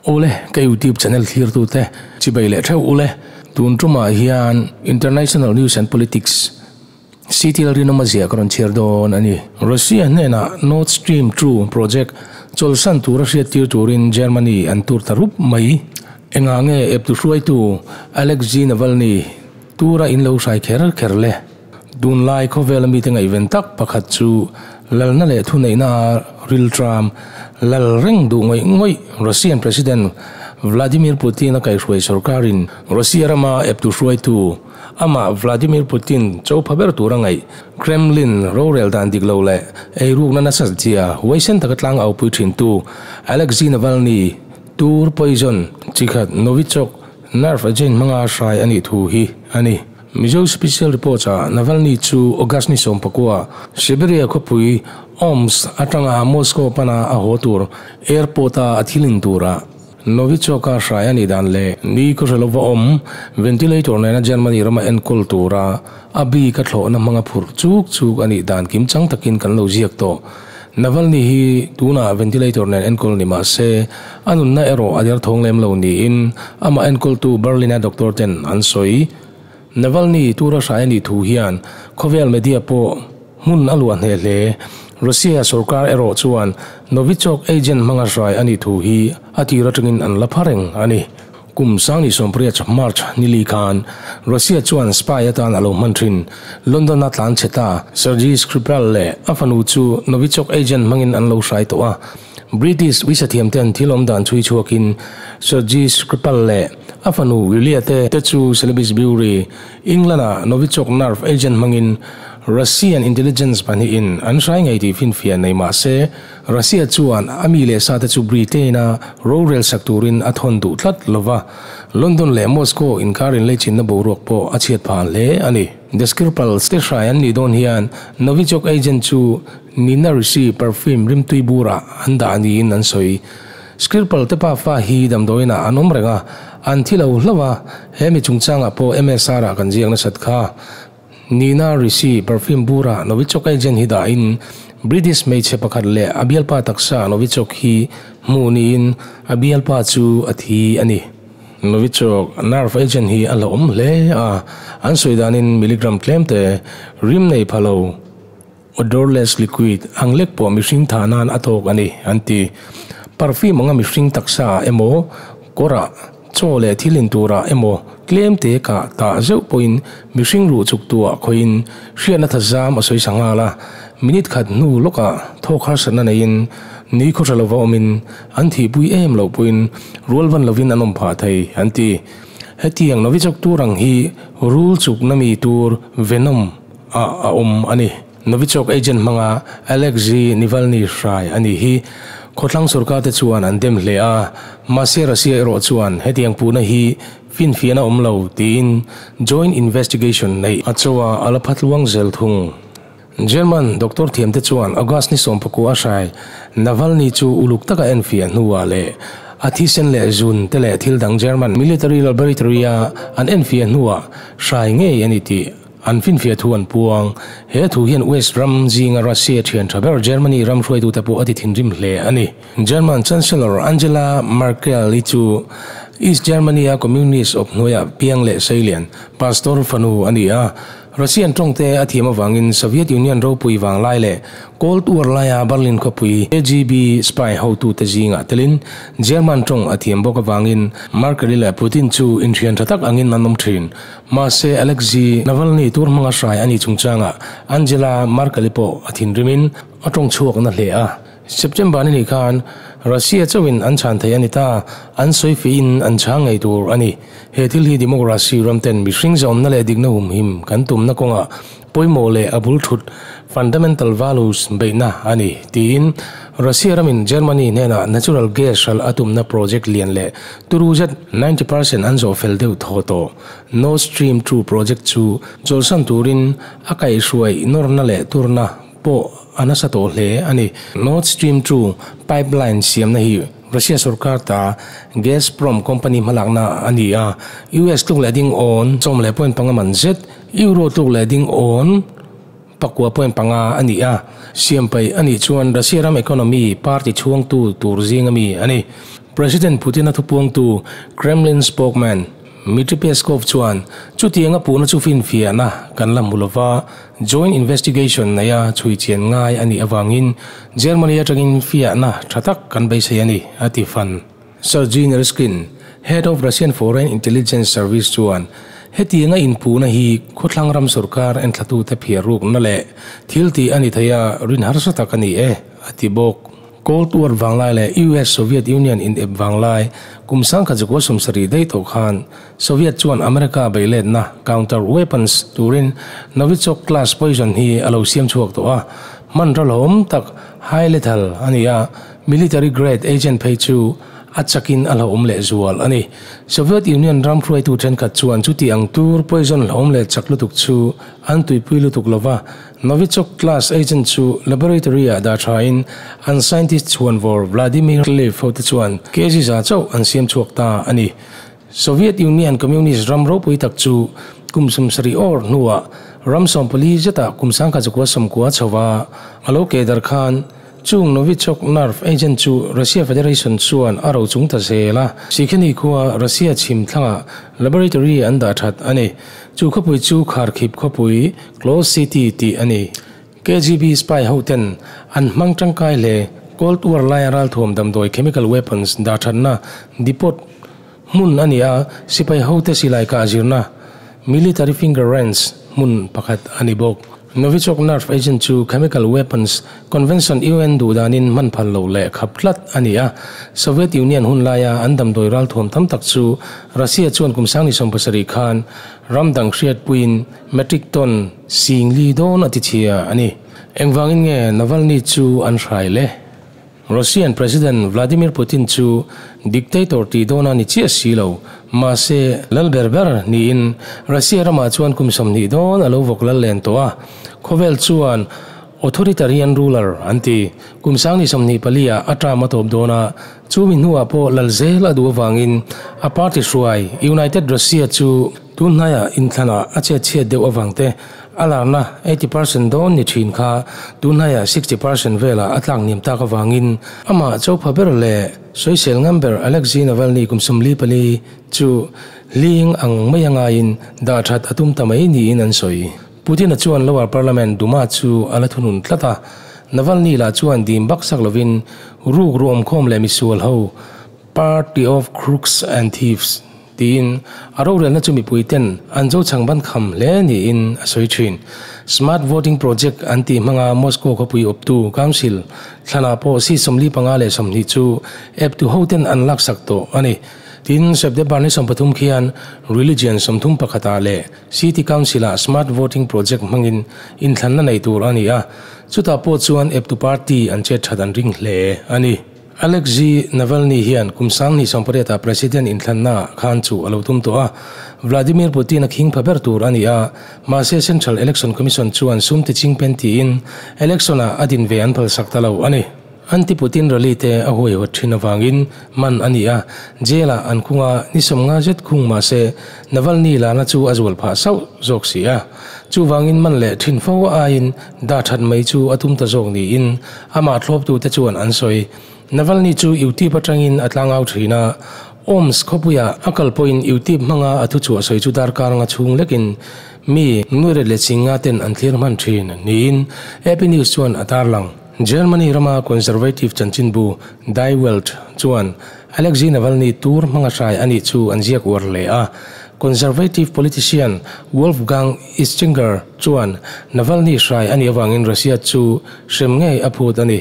Awle, ka YouTube channel thlirtute chibai leh theuh ule. Tun tumah hian International News and Politics CTL rinawma ziah ka rawn chhiar dawn a ni. Russia hnenah Nord Stream 2 project chawlhsan tura hriattir turin Germany an tur ta rup mai. Engah nge eptu hruaitu Alexei Navalny tura in lo hrai kher kher le? Tunlai khawvela mite ngaihven tak pakhat chu lalna leh thuneihna rilṭam lal reng duh ngawih ngawih Russian President Vladimir Putin a kaihhruai sorkarin Russia rama eptu hruaitu amah Vladimir Putin cho pha ber tura ngaih Kremlin rorel dan dik lo leh eirukna nasa zia huaisen taka tlang aupui thintu Alexei Navalny tur poison chikhat Novichok nerve agent hmanga hrai a nih thu hi a ni. Mizo Special Reports ah Navalny chu August ni 19 Siberia khawpui Omsk atanga Moscow pana a haw tur airport a a thilin tura Novichok a hrai a nih dan leh ni khaw hre lova awm ventilator nena Germany rama enkawl tura a bik a thlawhna hmanga phurh chuk chuk a nih dan kimchang takin kan lo ziak tawh. Navalny hi tunah ventilator nen enkawl ni mah se a nunna erawh a derthawng lem lo niin amah enkawltu Berlin-a doctor ten an sawi. Navalny tura hrai a nih thu hian khawvel media pawh hmun a luah hneh hle. Russia sorkar erawh chuan Novichok agent hmanga hrai a nih thu hi a tir atangin an la pha reng a ni. Kum 2018 March nili khan Russia chuan spy atan a lo hman thin. London-a tlan chhe ta Sergei Skripal leh a fanu chu Novichok agent hmangin an lo hrai tawh a. British uisathiam ten thil awm dan chhui chhuakin Sergei Skripal leh a fanu Yulia te te chu Salisbury, England-a Novichok nerve agent hmangin Russian intelligence pahnihin an hrai ngei tih finfiah nei mah se, Russia chuan a mi leh sa te chu Britain-a rorel sak turin a thawn duh tlat lova, London leh Moscow inkar inleichinna boruak pawh a chhiat phah hle a ni. The Skripals te hrai an nih dawn hian Novichok agent chu Nina Ricci perfume rimtui burah an dah niin an sawi. Skripal te pafa hi damdawiinah an awm reng a, an thi lo hlauh a, he mi chungchangah pawh MSR-ah kan ziak nasat kha. Nina Ricci perfume burah Novichok agent hi dahin British hmeichhe pakhat leh a bialpa taksa Novichok hi hmuh niin a bialpa chu a thi a ni. Novichok nerve agent hi a hlauhawm hle a, an sawi danin milligram tlemte rim nei pha lo. Odorless liquid ang lek pawh mihring thah nan a tawk a ni, an ti. Perfume anga mihring taksa ah emaw, kawrah, chaw leh thil in turah emaw tlem te kah tah zeuh pawhin mihring ruh chuk tuah khawihin hriatna thazam a sawi sa nghal a. Minute khat hnu lawkah thawk harsatna neiin ni khaw tha lova awmin an thihpui em loh pawhin rual van lovin an awm phah thei, an ti. Hetiang Novichok tur ang hi rul chukna mi tur venom ah a awm a ni. Novichok agent hmanga Alexei Navalny hrai a nih hi khawthlang sorkar te chuan an dem hle a, mahse Russia erawh chuan hetiang puhna hi finfiahna awm lo tiin joint investigation neih a cho a, a la phatluang zel thung. German doctor thiamte chuan August ni 19 a hrai Navalny chu uluk taka enfiah hnuah leh a thisen leh zun te leh thil dang German military laboratory-a an enfiah hnuah hrai ngei a ni tih An finfiah thu an puang. He thu hian West ram zinga Russia thian tha ber Germany ram hruaitute pawh a ti thinrim hle a ni. German Chancellor Angela Merkel-i chu East Germany-a Communist awp hnuaiah piang leh seilian pastor fanu a ni a. Russian tawngte a thiam avangin Soviet Union ropui vanglai leh Cold War laia Berlin khawpui KGB spy hotute zingah telin German tawng a thiam bawk avangin Merkel-i leh Putin chu inthian tha tak angin an awm thin. Mahse, Alexei Navalny tur hmanga hrai a nih chungchangah Angela Merkel-i pawh a thinrimin a tawng chhuak na hle a. September ni nih khan Russia chauhin an chhan thei a ni ta, an sawi fihin an chhang ngei tur a ni. He thil hi democracy ramten mihring zawnna leh dikna humhim kan tumna kawngah pawimawh leh a bul thut, fundamental values, beihna a ni, tiin Russia ramin Germany hnenah natural gas hralh a tumna project lian leh turu zet 90% an zawh fel deuh thaw tawh. Nord Stream 2 project chu chawlhsan turin a kaihhruai nawrna leh turna pawh a nasa tawh hle a ni. Nord Stream 2 pipeline siamna hi Russia sorkar ta Gazprom company hmalakna a ni a, US tluk leh ding awn 10.5 man zet, Euro tluk leh ding awn 9.5 a ni a, siam paih a nih chuan Russia ram economy party chhuangtu tur zinga mi a ni. President Putin-a thupuangtu Kremlin spokesman Dmitry Peskov chuan chutianga puhna chu finfiahna kan la hmu lova, joint investigation neia chhui chian ngai a nih avangin Germany atangin fiahna tha tak kan beisei a ni, a ti fan. Sergei Naryshkin, head of Russian Foreign Intelligence Service chuan hetianga inpuhna hi khawthlang ram sorkar enthlatute phiar rukna leh thil tih a ni thei a, rin harsa tak a ni e, a ti bawk. Cold War vanglai leh US-Soviet Union inep vanglai kum 1970 daih tawh khan Soviet chuan America beiletna, counter weapons, turin Novichok class poison hi a lo siam chhuak tawh a, hmanraw hlauhawm tak, high lethal, a ni a, military grade agent phei chu a chakin a hlauhawm lehzual a ni. Soviet Union ram hruaitu thenkhat chuan chuti ang tur poison hlauhawm leh chak lutuk chu an tuipui lutuk lova, Novichok class agent chu laboratory-ah dah thain an scientist chhuanvawr Vladimir Lev hote chuan kg za chauh an siam chhuak ta a ni. Soviet Union Communist ram ropui tak chu kum 70 awr hnuah ram 40 zetah kum 1990 chhova a lo ke dar khan chung Novichok nerve agent chu Russia Federation chuan a ro chung ta zel a. Sikheni khua Russia chhim thlangah laboratory an dah that a ni. Chu khawpui chu Kharkiv khawpui, Closed City, tih a ni. KGB spy hoten an hmang tangkai hle. Cold War laia ralthuam damdawi chemical weapons dah thatna depot hmun a ni a, sipai hote silai kah zirna military finger range hmun pakhat a ni bawk. Novichok nerve agent chu chemical weapons convention UN duh danin hman phal loh leh khap tlat a ni a. Soviet Union hun laia an damdawi ralthuam tam tak chu Russia chuan kum 2070 khan ram dang hriatpuiin metric ton 40,000 dawn a ti chhia a ni. Engvangin nge Navalny chu an hrai le? Russian President Vladimir Putin chu dictator tih dawn a ni chiah si lo. Mahse, lal ber ber niin Russia ramah chuan kum 20 dawn a lo vawk lal len tawh a. Khawvel chuan authoritarian ruler an ti. Kum 2024 ah a term a tawp dawn a, chumi hnuah pawh lal zel a duh avangin a party hruai United Russia chu tunhnaiah inthlanah a chetchhiat deuh avangte a larna 80% dawn ni thin kha tunhnaiah 60% velah a tlak hniam tak avangin amah chopha ber leh sawisel ngam ber Alexei Navalny kum 44 chu hling ang mai a ngaiin dah that a tum ta mai niin an sawi. Putin-a chuan Lower Parliament Duma chu a la thunun tlat a, Navalny lah chuan dim bak sak lovin ruk ruamkhawm leh misual ho, Party of Crooks and Thieves, tiin a rorelna chu mipui ten an zo chhang ban kham hle niin a sawi thin. Smart Voting Project an tih hmanga Moscow khawpui awptu Council thlanah pawh seat 45 leh 20 chu eptu hoten an laksak tawh a ni. Tin, September ni 13 khian Religion 31 ah leh City Council-ah Smart Voting Project hmangin inthlanna nei tur a ni a, chutah pawh chuan eptu party an chet that an ring hle a ni. Alexei Navalny hian kum 2018 ah President inthlanna khan chu a lo tum tawh a, Vladimir Putin a khing pha ber tur a ni a, mahse Central Election Commission chuan sum ti ching pen tiin election ah a din ve an phalsak ta lo a ni. Anti-Putin rally te a huaihawt thin avangin man a ni a, jail ah an khung a, ni 50 zet khung mahse Navalny lana chu a zual phah sauh zawk si a. Chuvangin man leh thin fo aiin dah that mai chu a tum ta zawk niin amah thlawptute chuan an sawi. Navalny chu YouTube atangin a tlangau thin a, Omsk khawpuia a kal pawhin YouTube hmanga a thuchhuah sawi chu darkar nga chhung lekin mi nuiret leh chinga ten an thlir hman thin niin AP News chuan a tarlang. Germany rama conservative chanchinbu Die Welt chuan Alexei Navalny tur hmanga hrai a nih chu an ziak uar hle a. Conservative politician Wolfgang Ischinger chuan Navalny hrai a nih avangin Russia chu hrem ngei a phut a ni.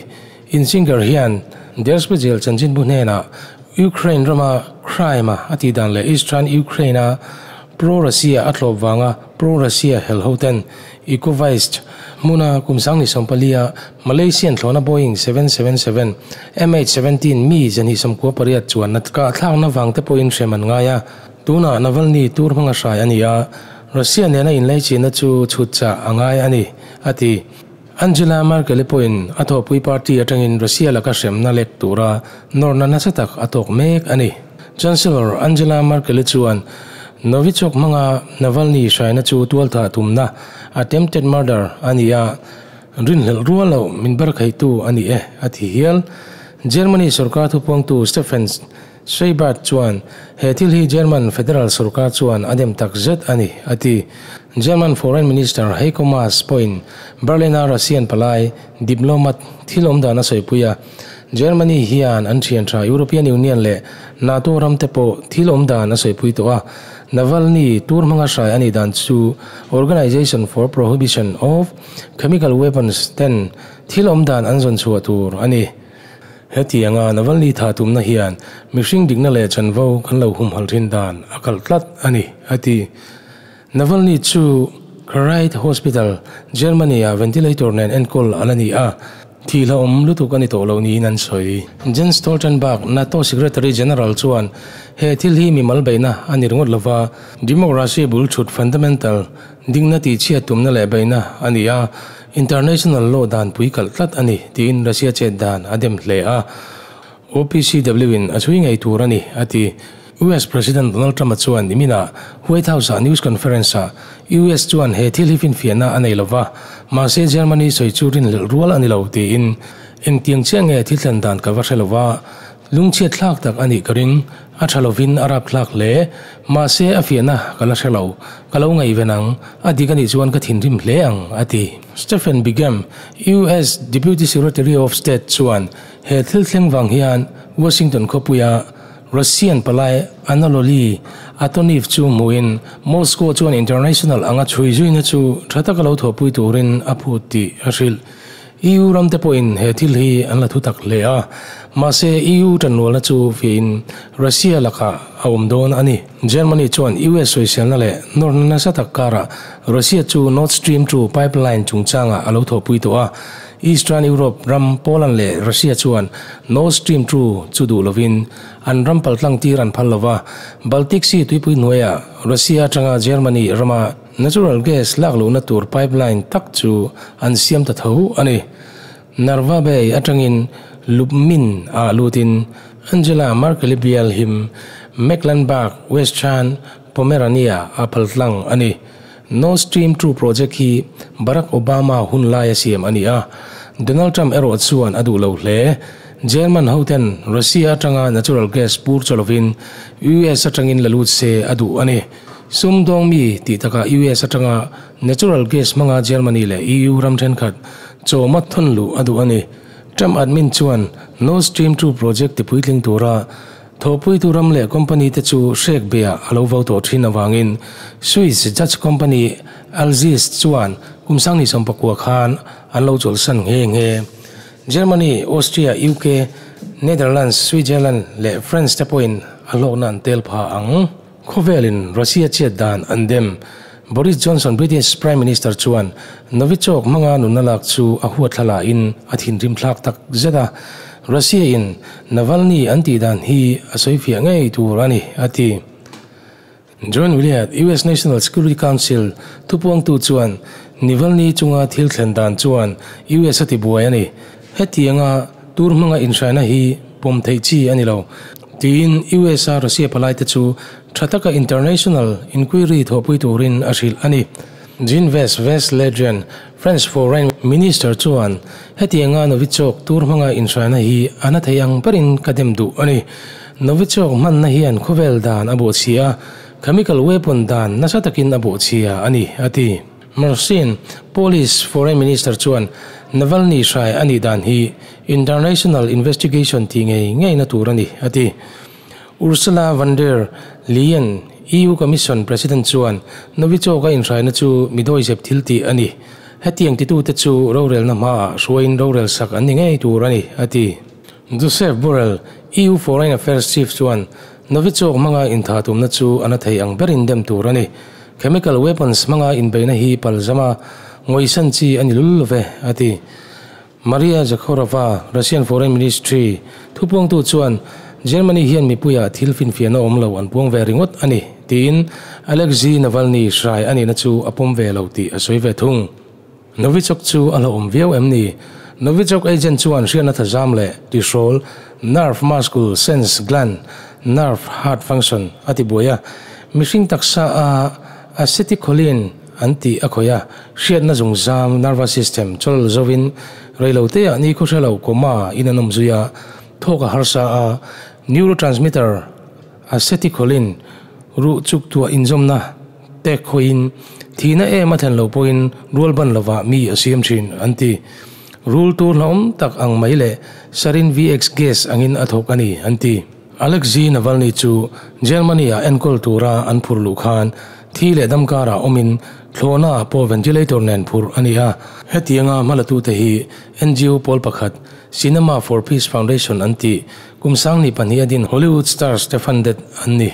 Ischinger hian Der Spiegel chanchinbu hnenah Ukraine rama crime a tih dan leh Eastern Ukraine-a pro-Russia a thlawp vanga pro-Russia hel hoten Ecovised hmuna kum 2040 a Malaysian thlawhna Boeing 777 MH17 mi 298 chuan kah thlakna vang te pawhin hrem an ngai a. Tunah Navalny tur hmanga hrai a ni a, Russia nena inleichihna chu chhut chah a ngai a ni, a ti. Angela Merkel-i pawhin a thawhpui party atangin Russia laka hremna lek tura nawrna nasa tak a tawk mek a ni. Chancellor Angela Merkel-i chuan Novichok hmanga Navalny hraina chu tualthah tumna, attempted murder, a ni a, rinhlelh rual loh min ber kheitu a ni e, a ti hial. Germany sorkar thupuangtu Stefan. Seibert chuan he thil hi German federal sorkar chuan a dem tak zet a ni, a ti. German Foreign Minister Heiko Maas pawhin Berlin-a Russian palai diplomat thil awm dan a sawipui a, Germany hian an thian tha European Union leh NATO ram te pawh thil awm dan a sawipui tawh a, Navalny tur hmanga hrai a nih dan chu Organization for Prohibition of Chemical Weapons ten thil awm dan an zawn chhuah tur a ni. Hetianga Navalny thah tumna hian mihring dikna leh chanvo kan lo humhalh thin dan a kalh tlat a ni, a ti. Navalny chu Charite Hospital, Germany-ah ventilator nen enkawl a la ni a, thihhlauhawm lutuk a ni tawh lo niin an sawi. Jens Stoltenberg, NATO Secretary General chuan he thil hi mimal beihna a ni ringawt lova, democracy bul chhut fundamental dingna tihchhiat tumna leh beihna a ni a, international law dan pui kalh tlat a ni, tiin Russia chet dan a dem hle a. OPCW-in a chhui ngei tur a ni, a ti. US President Donald Trump-a chuan niminah White House-ah news conference-ah US chuan he thil hi finfiahna a nei lo va, mahse Germany sawi chu rinhlelh rual a ni lo tiin engtiang chiah nge thil thlen dan ka va hre lo va, lungchhiat thlak tak a nih ka ring, a tha lovin a rap thlak hle, mahse a fiahna ka la hre lo, ka lo ngaihven ang, a dik a nih chuan ka thinrim hle ang, a ti. Stephen Bigem, US Deputy Secretary of State chuan he thil thleng vang hian Washington khawpuia Russian palai Anatoly Antonov chu hmuhin Moscow chuan international anga chhui zuina chu tha taka lo thawhpui turin a phut tih a hrilh. EU ramte pawhin he thil hi an la thutak hle a, mahse EU tanrualna chu fiahin Russia lakah a awm dawn a ni. Germany chuan US sawiselna leh nawrna nasa tak karah Russia chu Nord Stream 2 pipeline chungchangah a lo thawhpui tawh a, Eastern Europe ram Poland leh Russia chuan Nord Stream 2 chu duh lovin an ram paltlang tir an phal lova, Baltic Sea tuipui hnuaiah Russia atanga Germany rama natural gas lak lohna tur pipeline tak chu an siam ta tho a ni. Narva Bay atangin Lubmin ah lutin Angela Merkel-i bial him Mecklenburg Western Pomerania a paltlang a ni. Nord Stream 2 project hi Barack Obama hun laia siam a ni a, Donald Trump erawh chuan a duh lo hle. German hoten Russia atanga natural gas pur chaw lovin US atangin la lut se a duh a ni. Sumdawng mi tih takah US atanga natural gas hmanga Germany leh EU ram thenkhat chawma thawn luh a duh a ni. Trump admin chuan Nord Stream 2 project tipuitling tura Thawhpuitu ram leh company te chu hrek beah a lo vo tawh thin avangin Swiss Dutch company Alzis chuan kum sangni sawmpakua khan an lo chawlhsan nghe nghe. Germany, Austria, UK, Netherlands, Switzerland leh France te pawhin a hlawkna an tel pha ang. Khawvelin Russia chiat dan an dem. Boris Johnson British Prime Minister chuan Novichok hmanga nunna lak chu a huat thla lahin a thinrim thlak tak zet a, Russia in Navalny an tih dan hi a sawifiah ngei tur a ni, a ti. John Williard, US National Security Council thupuangtu chuan Nivalny chunga thil thlen dan chuan US a tibuai a ni. Hetianga tur hmanga inhraina hi pawm theih chi a ni lo, tiin US-a Russia palaite chu tha taka international inquiry thawhpui turin a hrilh a ni. Jean-Yves Ves Le Drian, French Foreign Minister chuan, Hetianga Novichok tur hmanga inhraina hi a na thei ang berin ka dem duh a ni. Novichok hmanna hian khawvel dan a bawhchhia a, chemical weapon dan nasa takin a bawhchhia a ni, a ti. Marcin, Polish Foreign Minister chuan Navalny hrai a nih dan hi international investigation tih ngei ngeina tur a ni, a ti. Ursula von der Leyen, EU Commission President chuan Novichok a inhraina chu mi dawizep thil tih a ni. Hetiang titute chu rorelna hmaah hruaiin rorel sak an ni ngei tur a ni, a ti. Josep Borrell, EU Foreign Affairs Chief chuan Novichok hmanga inthah tumna chu a na thei ang berin dem tur a ni. Chemical weapons hmanga inbeihna hi palzama ngawisan chi a ni lul lo ve, a ti. Maria Zakharova, Russian Foreign Ministry thupuangtu chuan Germany hian mipuiah thil finfiahna awm lo an puang ve ringawt a ni, tiin Alexei Navalny hrai a nihna chu a pawm ve lo tih a sawi ve thung. Novichok chu a hlauhawm viau em ni? Novichok agent chuan hriatna thazam leh tihrawl, nerve muscle sense gland, nerve heart function a ti buai a, mihring taksa a acetylcholine an tih a khawih a, hriatna zungzam, nervous system, chawl zovin reiloteah ni khaw hre lo coma in an awm zui a, thawk a harsa a, Neurotransmitter acetylcholine ruh chuk tuah inzawmna tek khawihin thihna em a thlen lo pawhin rual ban lovah mi a siam thin an ti. Rul tur hlauhawm tak ang mai leh sarin VX gas angin a thawk a ni an ti. Alexei Navalny chu Germany-ah enkawl tura an phur luh khan thi leh dam karah awmin thlawhnaah pawh ventilator nen phurh a ni a. Hetianga hmalatute hi NGO pawl pakhat Cinema for Peace Foundation an tih kum sangni pahniha din Hollywood star Stefan Det an ni.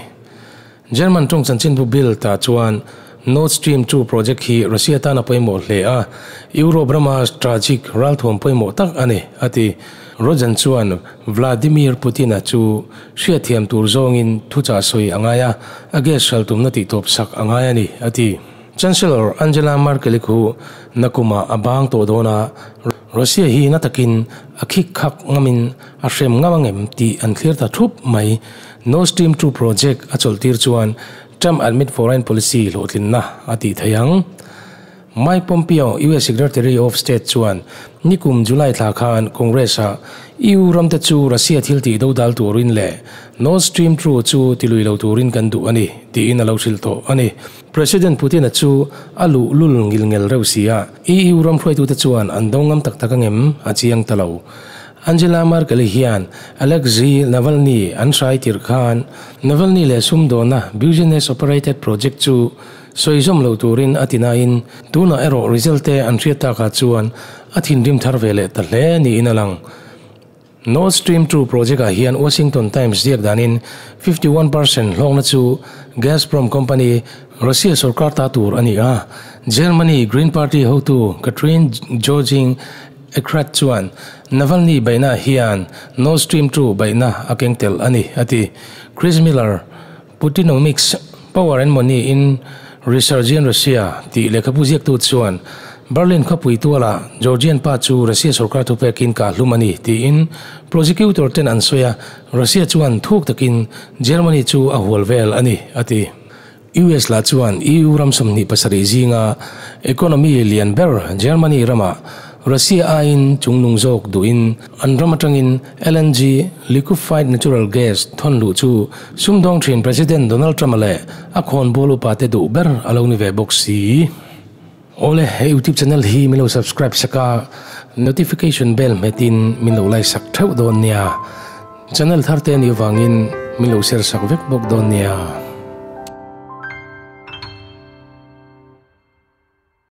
German tawng chanchinbu Bild ah chuan Nord Stream 2 project hi Russia tan a pawimawh hle a, Europe rama strategic ralthuam pawimawh tak a ni, a ti. Rojan chuan Vladimir Putin-a chu hriatthiam tur zawngin thuchah sawi a ngai a, a gas hral tumna tihtawp sak a ngai a ni, a ti. Chancellor Angela Merkel-i khu nakumah a bang tawh dawn a, Russia hi na takin a khik khak ngamin a hrem ngam angem tih an thlir ta thup mai. Nord Stream 2 project a chawlhtir chuan Trump admit foreign policy hlawhtlinna a tih theih ang. Mike Pompeo, US Secretary of State chuan nikum July thla khan Congress-ah EU ramte chu Russia thil tih dodal turin leh Nord Stream 2 chu tilui lo turin kan duh a ni, tiin a lo hrilh tawh a ni. President Putin-a chu a luh lul ngil ngel reuh si a, EU ram hruaitute chuan an do ngam tak tak angem a chiang ta lo. Angela Merkel-i hian Alexei Navalny an hrai tirh khan Navalny leh sumdawnna Business Operated Project chu sawi zawm lo turin a ti nain tunah erawh result te an hriat takah chuan a thinrim thar ve leh ta hle niin a lang. Nord Stream 2 project-ah hian Washington Times ziak danin 51 percent hlawkna chu Gazprom company, Russia sorkar ta tur a ni a. Germany Green Party hotu Katrin Göring Eckhart chuan Navalny beihna hian Nord Stream 2 beihna a keng tel a ni, a ti. Chris Miller, Putinomics, Power and Money in Resurgent Russia tih lehkhabu ziaktu chuan Berlin khawpui tualah Georgian pa chu Russia sorkar thupekin kah hlum a ni tiin prosecutor ten an sawi a, Russia chuan thuk takin Germany chu a hual vel a ni, a ti. US lah chuan EU ram 27 zinga economy lian ber Germany ramah Russia aiin chungnung zawk duhin an ram atangin LNG, liquefied natural gas, thawn luh chu sumdawng thin President Donald Trump-a leh a khawnbawl upate duh ber a lo ni ve bawk si. Awle, he YouTube channel hi min lo subscribe sak a, notification bell hmetin min lo like sak theuh dawn nia. Channel thar te anih avangin min lo share sak vek bawk dawn nia.